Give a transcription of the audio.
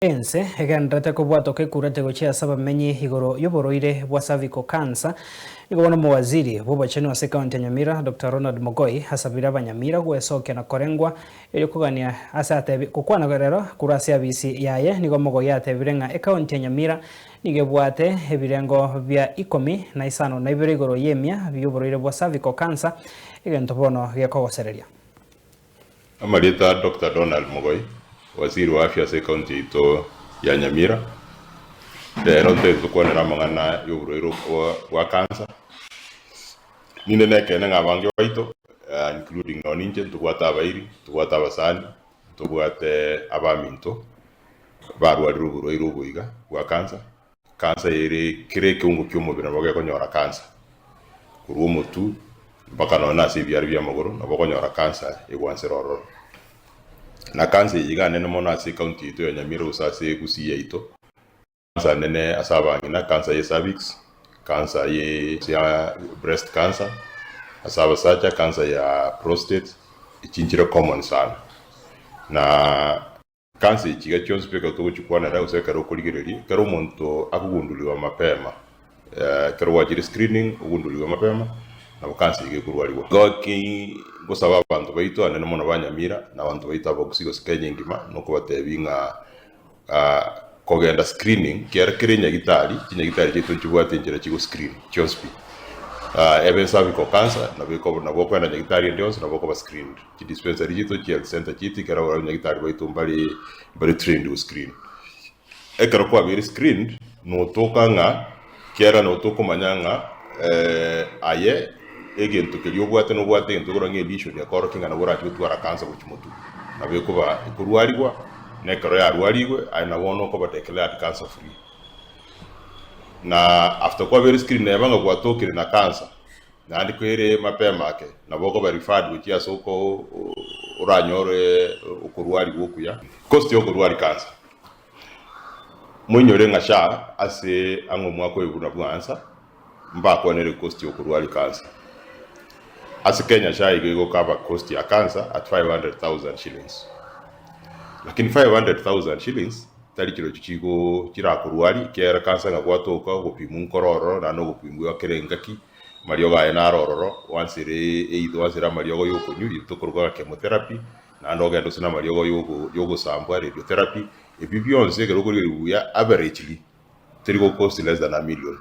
Ense egendererete kobwatoka ekurete gochia ase abamenyi igoro y'oborwaire bwa cervical cancer. Nigo bono omowaziri bw'obochenu ase ekaunti ya Nyamira Doctor Ronald Mogoi asabire abanyamira gwesokia na korengwa erio kogania ase atebi gokwana rero korwa ase abisi yaye nigo Mogoi atebire ng'a ekaunti ya Nyamira nigo ebwate ebirengo bia ikomi na isano na ibere igoro y'emia bi'oborwaire bwa cervical cancer egento bono gekogosereria. Amarieta a Doctor Donald Mogoi, Waziri wa Afya ase ecounty yaito ya Nyamira, rero ntagete tokwanere amang'ana y'oborwaire obwo bwa cancer. Ninde nekeene ng'a abange baito including nonye ninche ntobwate abairi, ntobwate abasani, ntobwate abaminto barwarire oborwaire obo iga bwa cancer. Cancer ere kera ekeungo ki'omobere nabo gekonyora cancer, korwa omotwe mpaka nonya na ase ebiara bi'amagoro nabo okonyora cancer egwansera ororo. Na cancer eye iga nene mono ase ecounty yaito ya Nyamira gose ase Gusii yaito, cancer nene ase abang'ina, cancer ye cervix, cancer ye ya breast cancer, ase abasacha cancer ya prostate, echi nchire common sana. Na. Kansa echi iga chionsi pi ekero togochikwanera gose ekero okorigereria, ekero omonto akogunduriwa mapema, ekero gwachire screening ogunduriwe mapema, nabo kansa iga ekorwariwa. Igo ki ngosaba abanto baito anene mono ba Nyamira na abanto baito aba Gusii gose Kenya engima nokobatebia ng'a kogenda screening kiara kere nyagitari, chinyagitari chiaito nchibwate enchera chigo screen chionsi pi. Ebe cervical cancer nabo eko nabo okogenda nyagitari ende yonsi nabo okoba screened. Chidispensary chiaito, chihealth center chiaito ekero abanyagitari baito mbare mbare trained go screen. Ekero kwabeire screened, notoka ng'a kiagera notokomanya ng'a aye egento keria obwate nobwate egento ekorwa ng'a elesion ekorokia ng'a nabo orache gotwara cancer gochia motwe. Nabo ekoba ekorwarigwa, na ekero yarwarigwe aye nabo bono okoba declared cancer free. Na after kwabeire screened neba ng'a gwatokire na cancer, Naende kere mapema ake, nabo okoba referred gochia ase oko oranyore okorwarigwa okuya. Cost yokorwari cancer. Moinyore ng'a SHA ase ang'e omwaka oyo buna bwansa mbakwanere cost yokorwari cancer. Ase Kenya SHA igo ego cover cost ya cancer at 500,000 shillings. Lakini 500,000 shillings tari chirochio chigo chirakorwari ekiagera cancer ng'a gwatoka ogopimwa nkoro ororo naende ogopimwa kera engaki. Amariogo aye naro ororo, oansere either oansere amariogo y'okonywa, eyio tokoroka ng'a chemotherapy, naende ogende ase namariogo y'ogo y'ogosambwa, radiotherapy, ebio bionsi ekero okorigereria buya averagely, teri go cost less than a million.